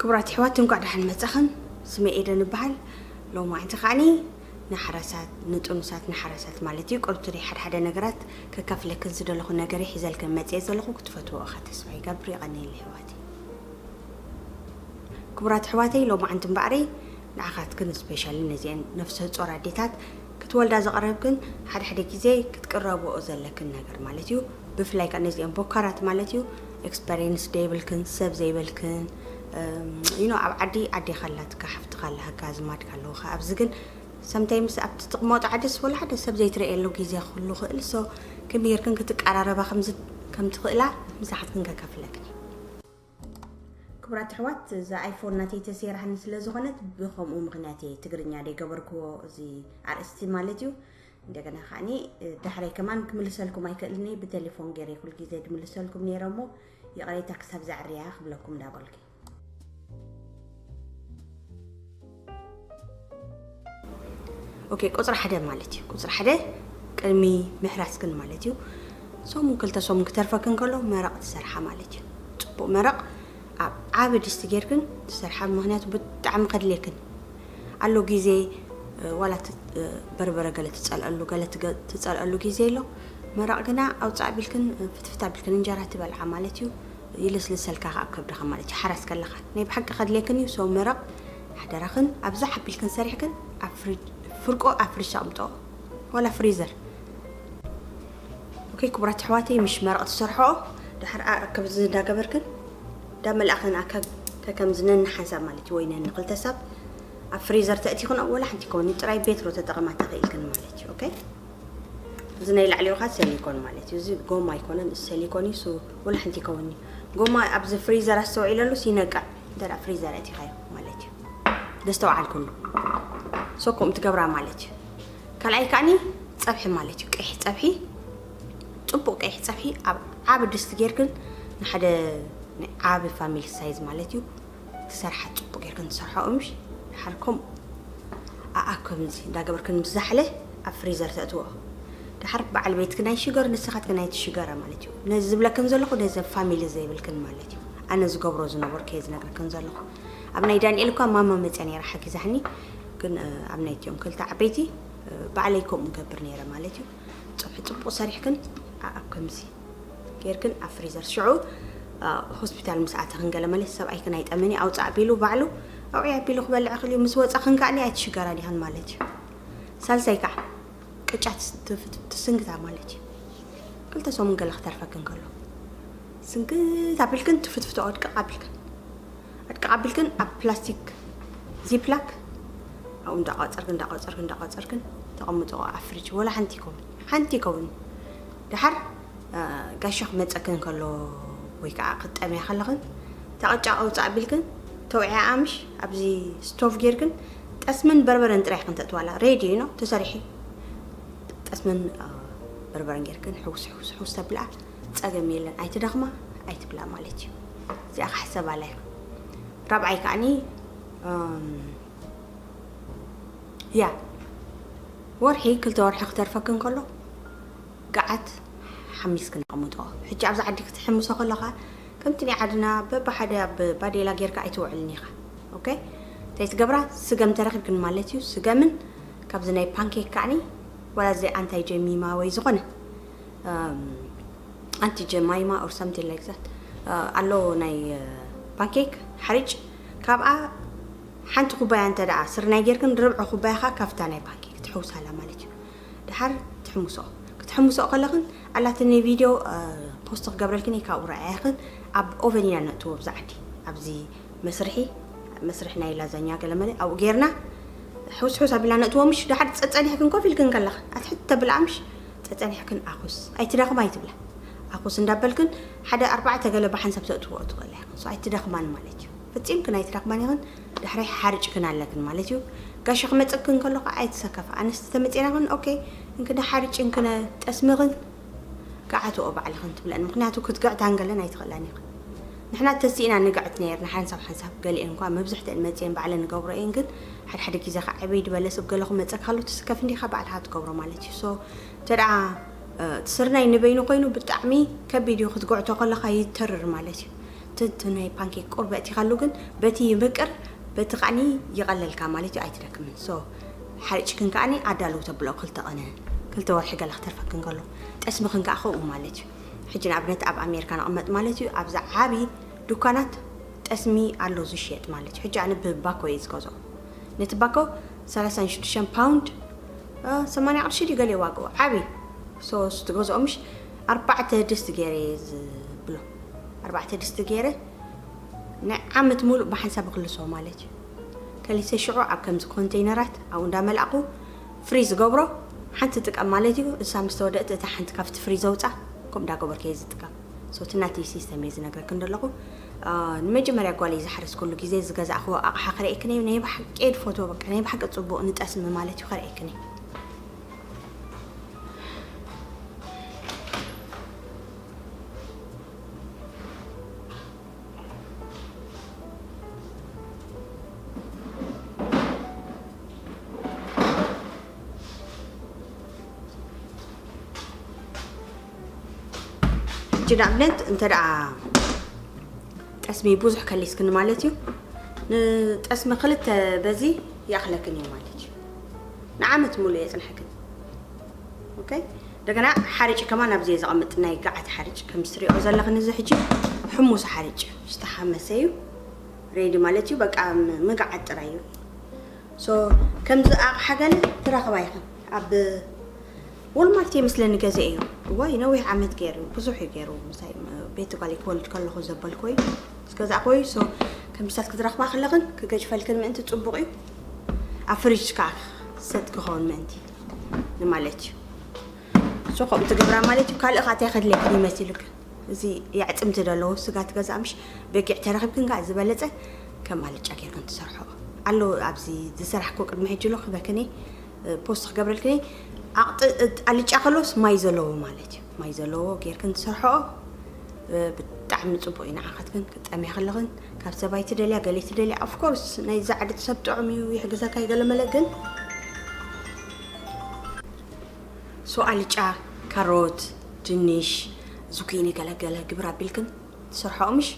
ክቡራት ኣሕዋት፣ እንኳዕ ደሓን መጻኽን። ስመይ ኤደን እበሃል። ሎማዓንቲ ከዓኒ ንሓራሳት፣ ንጥኑሳት ንሓራሳት ማለት እዩ፣ ቁሩብ ናይ ሓደ ሓደ ነገራት ከካፍለክን ዝደለኹ ነገር ሒዘልክን መጽየ ዘለኹ። ክትፈትዎ ኢኻ ተስፋ ይገብር። የቐንየለይ ኣሕዋተይ። ክቡራት ኣሕዋተይ፣ ሎማዓንቲ እምበኣረይ ንዓኻትክን፣ ስፔሻሊ ነዚአን ነፍሰ ጾር ኣዴታት ክትወልዳ ዝቐረብክን፣ ሓደ ሓደ ግዜ ክትቅረብኦ ዘለክን ነገር ማለት እዩ። ብፍላይ ከኣ ነዚአን ቦካራት ማለት እዩ፣ ኤክስፐሪየንስ ዘይብልክን፣ ሰብ ዘይብልክን፣ እም፣ you know፣ ኣብ ዓዲ ኣዴኻ ኣላትካ፣ ሓፍትኻ ኣላትካ፣ ኣዝማድካ ኣለውኻ። ኣብዚ ግን ሰምታይምስ ኣብቲ ትቕመጦ ዓድስ ወላ ሓደ ሰብ ዘይትርእየሉ ግዜ ክህሉ ይኽእል። ሶ ከመይ ጌርክን ክትቀራረባ ከም ዝ-፣ ከም ትኽእላ ምሳኻትክን ከካፍለክን እየ። ክቡራት ኣሕዋት፣ እዛ ኣይፎን ናተይ ተሰይራኒ ስለ ዝኾነት ብኸምኡ ምኽንያት እየ ትግርኛ ዘይገበርክዎ እዚ ኣርእስቲ ማለት እዩ። እንደገና ከዓኒ ዳሕረይ ከማን ክምልሰልኩም ኣይክእልን እየ፣ ብቴሌፎን ገይረ ኩሉ ግዜ ድምልሰልኩም ነይረ እሞ ይቕሬታ ክሳብ ዘዕርያ ክብለኩም እንዳበልኩ። ኦኬ፣ ቁጽሪ ሓደ ማለት እዩ። ቁጽሪ ሓደ ቅድሚ ምሕራስክን ማለት እዩ። ሰሙን ክልተ ሰሙን ክተርፈክን ከሎ መረቕ ትሰርሓ ማለት እዩ። ጽቡቕ መረቕ ኣብ ዓቢ ድስቲ ጌርክን ትሰርሓ፣ ምኽንያቱ ብጣዕሚ ከድልየክን ኣሎ ግዜ፣ እ፣ ዋላ ት-፣ እ፣ በርበረ ገለ ትጸልአሉ፣ ገለ ትገ-፣ ትጸልአሉ ግዜ ኣሎ። መረቕ ግና ኣውጻእ ቢልክን፣ እ፣ ፍትፍት ኣቢልክን እንጀራ ትበልዓ ማለት እዩ። ይልስልሰልካ ከኣ ኣብ ከብድኻ ማለት እዩ። ሓራስ ከለኻ ናይ ብሓቂ ከድልየክን እዩ። ሶ መረቕ ሓደራኽን ኣብዛ ሓቢልክን ሰሪሕክን ኣብ ፍሪ-፣ ፍርቆ ኣብ ፍሪጅ ኣቕምጦ፣ ዋላ ፍሪዘር። ኦኬ ክቡራት ኣሕዋተይ፣ ምሽ መረቕ ትሰርሖ፣ ድሓር ኣ-፣ ከምዚ እንዳገበርክን እንዳመልኣኽን ኣካ-፣ ከከምዚ ነንሓንሳብ ማለት እዩ፣ ወይ ነንክልተ ሳብ ኣብ ፍሪዘር ተእቲኽን፣ ወላ ሓንቲ ከውን ጥራይ ቤትሮ ተጠቐማ ተኽኢልክን ማለት እዩ። ኦኬ፣ እዚ ናይ ላዕሊ ኸዓ ሰሊኮን ማለት እዩ። እዚ ጎማ ኣይኮነን፣ እዚ ሰሊኮን እዩ። ሱ-፣ ወላ ሓንቲ ከውን እዩ። ጎማ ኣብዚ ፍሪዘር ኣስተውዒለሉስ ይነቅዕ፣ እንተ ደኣ ፍሪዘር ኣእቲኻዮ ማለት እዩ። ደስተውዓልኩሉ። ሶ ከምኡ ትገብራ ማለት እዩ። ካልኣይ ከዓኒ ጸብሒ ማለት እዩ። ቀይሕ ጸብሒ፣ ጽቡቕ ቀይሕ ጸብሒ ኣብ ዓቢ ድስቲ ጌርክን ንሓደ ናይ ዓቢ ፋሚሊ ሳይዝ ማለት እዩ ትሰርሓ፣ ጽቡቕ ጌርክን ትሰርሓ። እምሽ ድሓር ከምኡ ኣኣ ከምዚ እንዳገበርክን ምስ ዛሕለ ኣብ ፍሪዘር ተእትዎ። ድሓር በዓል ቤትክን ኣይሽገር፣ ንስኻትክን ኣይትሽገራ ማለት እዩ። ነዚ ዝብለክን ዘለኹ ነዚ ፋሚሊ ዘይብልክን ማለት እዩ። ኣነ ዝገብሮ ዝነበርኩ እየ ዝነግረክን ዘለኹ። ኣብ ናይ ዳንኤል እኳ ማማ መጽያ ነይራ ሓጊዛኒ፣ ግን፣ እ፣ ኣብ ናይቲኦም ክልተ ዓበይቲ፣ እ፣ ባዕለይ ከምኡ ገብር ነይረ ማለት እዩ። ጽብሒ ጽቡቕ ሰሪሕክን፣ ኣ-፣ ኣብ ከምዚ ጌርክን ኣብ ፍሪዘር። ሽዑ፣ እ፣ ሆስፒታል ምስ ኣተኽን ገለ መለ ሰብኣይክን ኣይጠመኒ፣ ኣውጻእ ቢሉ ባዕሉ፣ ኣውዕያ ቢሉ ክበልዕ ክልዩ ምስ ወጻኽን ከኣኒ ኣይትሽገራን ኢኽን ማለት እዩ። ሳልሳይ ከዓ ቅጫ ትስ-፣ ትፍ-፣ ትስንግታ ማለት እዩ። ክልተ ሰሙን ገለ ክተርፈክን ከሎ ስንግት ኣቢልክን ትፍትፍቶ፣ ኣድቅቕ ኣቢልክን፣ ኣድቅቕ ኣቢልክን ኣብ ፕላስቲክ ዚፕላክ ኣብኡ እንዳቋጸርክን፣ እንዳቋጸርክን፣ እንዳቋጸርክን ተቐምጦ ኣብ ፍሪጅ። ወላ ሓንቲ ይከውን፣ ሓንቲ ይከውን። ድሓር፣ እ፣ ጋሻ ክመጸክን ከሎ ወይ ከዓ ክትጠምያ ከለኽን፣ እታ ቅጫ ኣውጻእ ኣቢልክን፣ ተውዕያ ኣምሽ ኣብዚ ስቶቭ ጌርክን፣ ጠስምን በርበረን ጥራይ ኢኽን ተእትዋላ። ሬዲ ነው፣ ተሰሪሑ። ጠስምን፣ እ፣ በርበረን ጌርክን ሕውስ፣ ሕውስ፣ ሕውስ ተብልኣ፣ ጸገም የለን። ኣይትደኽማ፣ ኣይትብላ ማለት እዩ። እዚኣ ክሕሰባላ እዩ። ራብዓይ ከዓኒ፣ እም፣ ያ፣ ወርሒ፣ ክልተ ወርሒ ክተርፈክን ከሎ፣ ገዓት ሓሚስክን ኣቐምጦ። ሕጂ ኣብዚ ዓዲ ክትሕምሶ ከለኻ፣ ከምቲ ናይ ዓድና በብሓደ ኣብ ባዴላ ጌርካ ኣይትውዕልን ኢኻ። ኦኬ? እንታይ ትገብራ? ስገም ተረኺብክን ማለት እዩ። ስገምን ካብዚ ናይ ፓንኬክ ከዓኒ፣ ዋላ እዚ ኣንታይ ጀሚማ ወይ ዝኾነ፣ እም፣ ኣንቲ ጀማይማ or something like that፣ እ፣ ኣሎ ናይ፣ እ፣ ፓንኬክ ሓርጭ፣ ካብኣ ሓንቲ ኩባያ እንተ ደኣ ስርናይ ጌርክን፣ ርብዒ ኩባያ ኸኣ ካብታ ናይ ፓንኬክ ትሕውሳላ ማለት እዩ። ድሓር ትሕምስኦ። ክትሕምስኦ ከለኽን፣ ኣላትኒ ቪድዮ፣ እ፣ ፖስት ክገብረልክን እየ፣ ካብኡ ረኣያኽን። ኣብ ኦቨን ኢና ነእትዎ፣ ኣብዚ ዓዲ፣ ኣብዚ መስርሒ፣ መስርሒ ናይ ላዛኛ ገለመለ ኣብኡ ጌርና፣ ሕውስ ሕውስ ኣቢልና ነእትዎ። ምሽ ድሓር ጸጸኒሕክን ኮፍ ኢልክን ከለኽን፣ ኣትሕት ተብላ ምሽ ጸጸኒሕክን ኣኹስ፣ ኣይትደኽማ ኣይትብላ። ኣኹስ እንዳበልክን፣ ሓደ ኣርባዕተ ገለ ብሓንሳብ ተእትዎ ትኽእላ ኢኽን። ሶ ኣይትደኽማን ማለት እዩ። ፈጺምክን ኣይትደኽማን ኢኽን። ድሕረይ ሓርጭክን ኣለክን ማለት እዩ። ጋሻ ክመጸክን ከሎ ከዓ ኣይትሰከፋ። ኣንስቲ ተመጺና ክን፣ ኦኬ፣ እንክነ ሓርጭ እንክነ ጠስምኽን፣ ገዓትኦ ባዕልኽን ትብለን። ምኽንያቱ ክትግዕታን ገለን ኣይትኽእላን ኢኽን። ንሕና ተሲእና ንግዕት ነይርና ሓንሳብ ሓንሳብ፣ ገሊአን እኳ መብዝሕትአን መጺአን ባዕለን ንገብሮ እየን፣ ግን ሓደ ሓደ ግዜ ከዓ ዕብይ ድበለ ሰብ ገለ ክመጸካ ከሎ ትስከፍ እንዲኻ ባዕልኻ ትገብሮ ማለት እዩ። ሶ፣ እንተ ደኣ፣ እ፣ እቲ ስርናይ ንበይኑ ኮይኑ ብጣዕሚ ከቢድ እዩ፣ ክትግዕቶ ከለኻ ይተርር ማለት እዩ። እቲ እቲ ናይ ፓንኬክ ቁርበ እቲ ካሉ ግን በቲ ይምቅር፣ በቲ ከዓኒ ይቐለልካ ማለት እዩ፣ ኣይትደክምን። ሶ ሓሪጭክን ከዓኒ ኣዳልው ተብሎ ክልተ ቀነ፣ ክልተ ወርሒ ገለ ክተርፈክን ከሎ፣ ጠስምኽን ከዓ ከምኡ ማለት እዩ። ሕጂ ንኣብነት ኣብ ኣሜሪካ ንቕመጥ ማለት እዩ፣ ኣብዛ ዓቢ ዱካናት ጠስሚ ኣሎ ዝሽየጥ ማለት እዩ። ሕጂ ኣነ ብባኮ እየ ዝገዝኦ። ነቲ ባኮ ሰላሳን ሽዱሽተን ፓውንድ፣ እ፣ ሰማንያ ቅርሺ ድዩ ገለ ዋግኡ ዓቢ። ሶ ትገዝኦ ምሽ ኣርባዕተ ድስቲ ገይረ እየ ዝብሎ። ኣርባዕተ ድስቲ ገይረ ንዓመት ሙሉእ ብሓንሳብ ክልሶ ማለት እዩ። ከሊሰ ሽዑ ኣብ ከምዚ ኮንቴይነራት ኣብኡ እንዳመላእኩ ፍሪዝ ዝገብሮ ሓንቲ ጥቀም ማለት እዩ። እሳ ምስ ተወደእት እታ ሓንቲ ካብቲ ፍሪዝ ዘውፃ ከምኡ እንዳገበርኩ እየ ዝጥቀም። ሶ እቲ ናተይ ሲስተም እየ ዝነግረክን ዘለኹ። አ፣ ንመጀመርያ ጓለይ ዝሓረስኩሉ ግዜ ዝገዛእክዎ ኣቕሓ ክርእየክን እዩ። ናይ ብሓቂ እየ ዝፈትዎ፣ በቃ ናይ ብሓቂ ጽቡቕ ንጠስሚ ማለት እዩ። ክርእየክን እዩ። ሕጂ ንኣብነት እንተ ደኣ ጠስሚ ብዙሕ ከሊስክኒ ማለት እዩ። ንጠስሚ ክልተ በዚ ይኣኽለክን እዩ ማለት እዩ። ንዓመት ሙሉ የጽንሐክን። ኦኬ። እንደገና ሓርጭ ከማን ኣብዚ እየ ዘቐምጥ፣ ናይ ገዓት ሓርጭ ከም ዝትሪኦ ዘለኽን እዚ ሕጂ ሕሙስ ሓርጭ ዝተሓመሰ እዩ። ሬዲ ማለት እዩ። በቃ ም-፣ ምግዓት ጥራይ እዩ። ሶ ከምዚ ኣቕሓ ገለ ትረኽባ ኢኽን። ኣብ ወልማርት የመስለኒ ገዚኤዮ። እዋይ ነዊሕ ዓመት ገይሩ፣ ብዙሕ እዩ ገይሩ። ምሳይ ቤት ጓል ክወልድ ከለኹ ዘበልኩ እዩ። ዝገዛእኩ እዩ። ሶ ከምዚታት ክትረኽባ ከለኽን ክገጅፈልክን ምእንቲ ጽቡቕ እዩ። ኣብ ፍሪጅ ከዓ ሰጥ ክኸውን ምእንቲ ንማለት እዩ። ሶ ከምኡ ትገብራ ማለት እዩ። ካልእ ከዓ እንታይ ከድልየክን ይመሲልክ? እዚ የዕጽምቲ ዘለዎ ስጋ ትገዝኣ ምሽ በጊዕ ተረኺብክን ከዓ ዝበለጸ ከም ኣልጫ ጌርክን ትሰርሖ ኣሎ። ኣብዚ ዝሰራሕኩ ቅድሚ ሕጂ ኣሎ ክበክኒ፣ እ፣ ፖስት ክገብረልክኒ። ኣቕጥ-፣ እ፣ ኣልጫ ከሎስ ማይ ዘለዎ ማለት እዩ። ማይ ዘለዎ ጌርክን ትሰርሖ፣ እ፣ ብጣዕሚ ጽቡቕ እዩ። ንዓኻትክን ክጠምያ ከለኽን ካብ ሰባይ ትደልያ፣ ገለ ትደልያ። ኦፍ ኮርስ ናይ ዛዕዲ ሰብ ጥዑም እዩ፣ ይሕግዘካ፣ ይገለመለ ግን ሶ ኣልጫ፣ ካሮት፣ ድንሽ፣ ዙኪኒ ገለገለ ግብር ኣቢልክን ትሰርሖ ምሽ?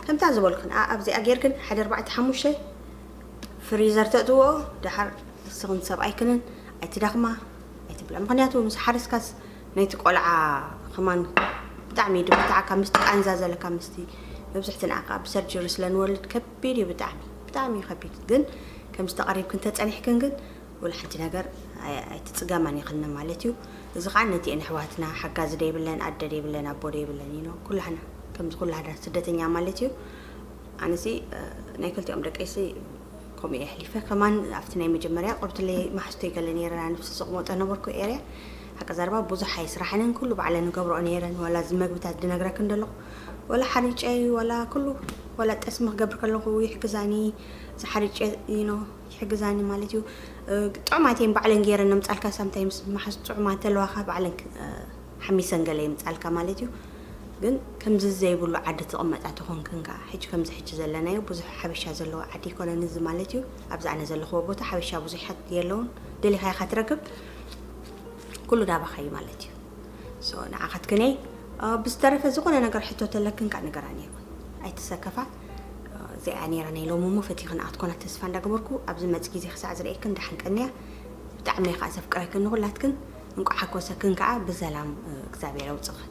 ከምታ ዝበልክን፣ ኣ-፣ ኣብዚኣ ጌርክን ሓደ ኣርባዕተ ሓሙሽተ ፍሪዘር ተእትዎ፣ ደሓር ንስኽን ሰብኣይክንን ኣይትዳኽማ፣ ኣይትብላ። ምኽንያቱ ምስ ሓረስካስ ናይቲ ቆልዓ ኸማን ብጣዕሚ እዩ ድብርትዓካ፣ ምስቲ ቃንዛ ዘለካ፣ ምስቲ መብዝሕቲ ንዓኻ ብሰርጀሪ ስለ ንወልድ ከቢድ እዩ ብጣዕሚ፣ ብጣዕሚ እዩ ከቢድ። ግን ከምዚ ተቐሪብክን ተጸኒሕክን ግን ወላ ሓንቲ ነገር ኣይ-፣ ኣይትጽገማን ኢኽን ማለት እዩ። እዚ ኸዓ ነቲ ኣሕዋትና ሓጋዚ ደይብለን፣ ኣደ ደይብለን፣ ኣቦ ደይብለን እዩ፣ ኩላህና ከምዚ ኩላህና ስደተኛ ማለት እዩ። ኣነሲ፣ እ፣ ናይ ክልቲኦም ደቀይሲ ከምኡ እየ ኣሕሊፈ። ከማን ኣብቲ ናይ መጀመርያ ቁርብትለይ ማሕዝቶይ ገለ ነይረን፣ ኣነ ብስስቕ መውፀ ነበርኩ ኤርያ። ሓቂ ዘረባ ብዙሕ ኣይስራሕንን፣ ኩሉ ባዕለን ንገብርኦ ነይረን። ዋላ እዚ መግብታት ድነግረክን ደለኹ፣ ዋላ ሓሪጨይ፣ ዋላ ኩሉ፣ ዋላ ጠስሚ ክገብር ከለኹ ይሕግዛኒ፣ እዚ ሓሪጨ፣ you know፣ ይሕግዛኒ ማለት እዩ። እ፣ ጥዑማት እየን ባዕለን ገይረን ነምጻልካ፣ ሳምታይምስ መሓዝ ጥዑማት ተለዋኻ ባዕለን ክ-፣ እ፣ ሓሚሰን ገለ የምጻልካ ማለት እዩ። ግን ከምዚ ዘይብሉ ዓዲ ትቕመጣ ተኾንክን ከኣ፣ ሕጂ ከምዚ ሕጂ ዘለናዮ ብዙሕ ሓበሻ ዘለዎ ዓዲ ኣይኮነን እዚ ማለት እዩ። ኣብዚ ኣነ ዘለኽዎ ቦታ ሓበሻ ብዙሓት የለውን፣ ደሊኻ ኢኻ ትረክብ፣ ኩሉ ናባኻ እዩ ማለት እዩ። ሶ ንዓኻትክን እየ። እ፣ ብዝተረፈ ዝኾነ ነገር ሕቶ ተለክን ከኣ ንገራኒ ይኹን፣ ኣይትሰከፋ። እ፣ እዚኣ ነይራ ናይ ሎሚ እሞ ፈቲኽን ኣትኮና ተስፋ እንዳገበርኩ ኣብዚ መጽ ግዜ ክሳዕ ዝርእየክን ደሓን ቀንያ። ብጣዕሚ እየ ከኣ ዘፍቅረክን ንኹላትክን። እንቋዕ ሓጎሰክን ከኣ ብሰላም፣ እ፣ እግዚኣብሔር ኣውጽኽን።